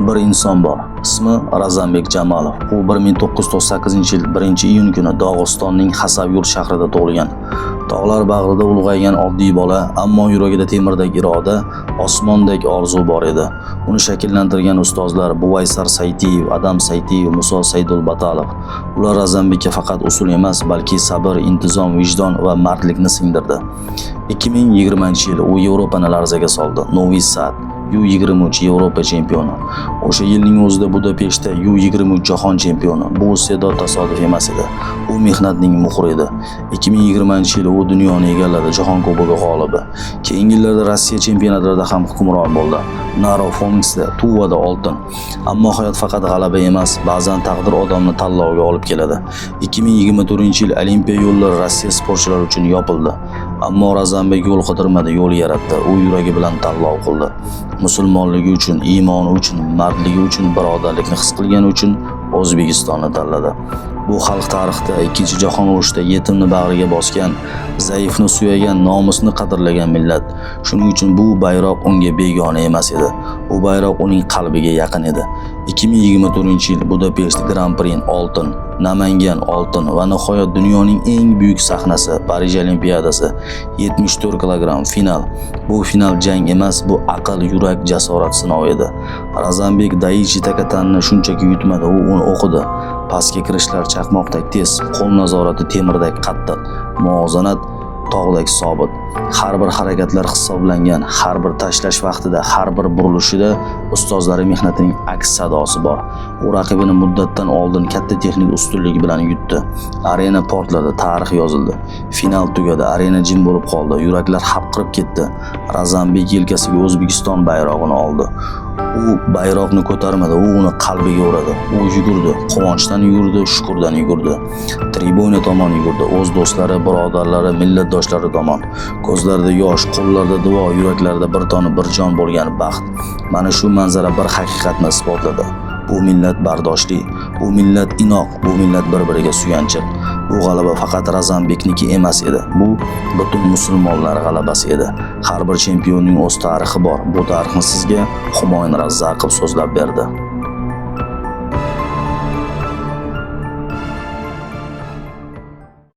Bir inson bor. Ismi Razambek Jamalov. U 1998-yil 1-iyun kuni Dog'istonning Xasavyurt shahrida tug'ilgan. Tog'lar bag'rida ulg'aygan oddiy bola, ammo yuragida temirdek iroda, osmondek orzu bor edi. Uni shakllantirgan ustozlar Buvaysar Saytiyev, Adam Saytiyev, Muso Saydulbatalov. Ular Razambekka faqat usul emas, balki sabr, intizom, vijdon va mardlikni singdirdi. 2020-yil u Yevropani larzaga soldi. Novi Sad U23 Yevropa chempioni. O'sha yilning o'zida Budapeshtda U23 jahon chempioni. Bu iste'dod tasodif emas edi. U mehnatning muhri edi. 2020-yil u dunyoni egalladi, Jahon Kubogi g'olibi. Keyingi yillarda Rossiya chempionatlarida ham hukmron bo'ldi. Naro Fomiksda, Tuvada oltin. Ammo hayot faqat g'alaba emas, ba'zan taqdir odamni tanlovga olib keladi. 2024-yil Olimpiya yo'llari Rossiya sportchilari uchun yopildi. Ammo Razambek yo'l qidirmadi, yo'l yaratdi. U yuragi bilan tanlov qildi. Musulmonligi uchun, iymoni uchun, mardligi uchun, birodarlikni his qilgani uchun O'zbekistonni tanladi. Bu xalq tarixda Ikkinchi jahon urushida yetimni bag'riga bosgan, zaifni suyagan, nomusni qadrlagan millat. Shuning uchun bu bayroq unga begona emas edi. Bu bayroq uning qalbiga yaqin edi. 2024-yil Budapesht Grand Prix oltin, Namangan oltin va nihoyat dunyoning eng buyuk sahnasi Parij Olimpiadasi 74 kilogramm final. Bu final jang emas, bu aql, yurak, jasorat sinovi edi. Razambek Daichi Takatanni shunchaki yutmadi, u uni o'qidi. Pastga kirishlar chaqmoqdek tez, qo'l nazorati temirdek qattiq, muvozanat tog'dek sobit. Har bir harakatlar hisoblangan, har bir tashlash vaqtida, har bir burilishida ustozlari mehnatining aks sadosi bor. U raqibini muddatdan oldin katta texnik ustunligi bilan yutdi. Arena portladi, tarix yozildi. Final tugadi, arena jim bo'lib qoldi, yuraklar hapriqib ketdi. Razambek yelkasiga O'zbekiston bayrog'ini oldi. U bayroqni ko'tarmadi, u uni qalbiga uradi. U yugurdi, quvonchdan yugurdi, shukurdan yugurdi. Tribuna tomon yugurdi, o'z do'stlari, birodarlari, millatdoshlari tomon. Ko'zlarida yosh, qo'llarida duo, yuraklarida bir toni bir jon bo'lgan baxt. Mana shu manzara bir haqiqatni isbotladi. Bu millat bardoshli, bu millat inoq, bu millat bir-biriga suyanchiq. Bu g'alaba faqat Razambekniki emas edi. Bu butun musulmonlar g'alabasi edi. Har bir chempionning o'z tarixi bor. Bu tarixni sizga Humoyun Razzaqov so'zlab berdi.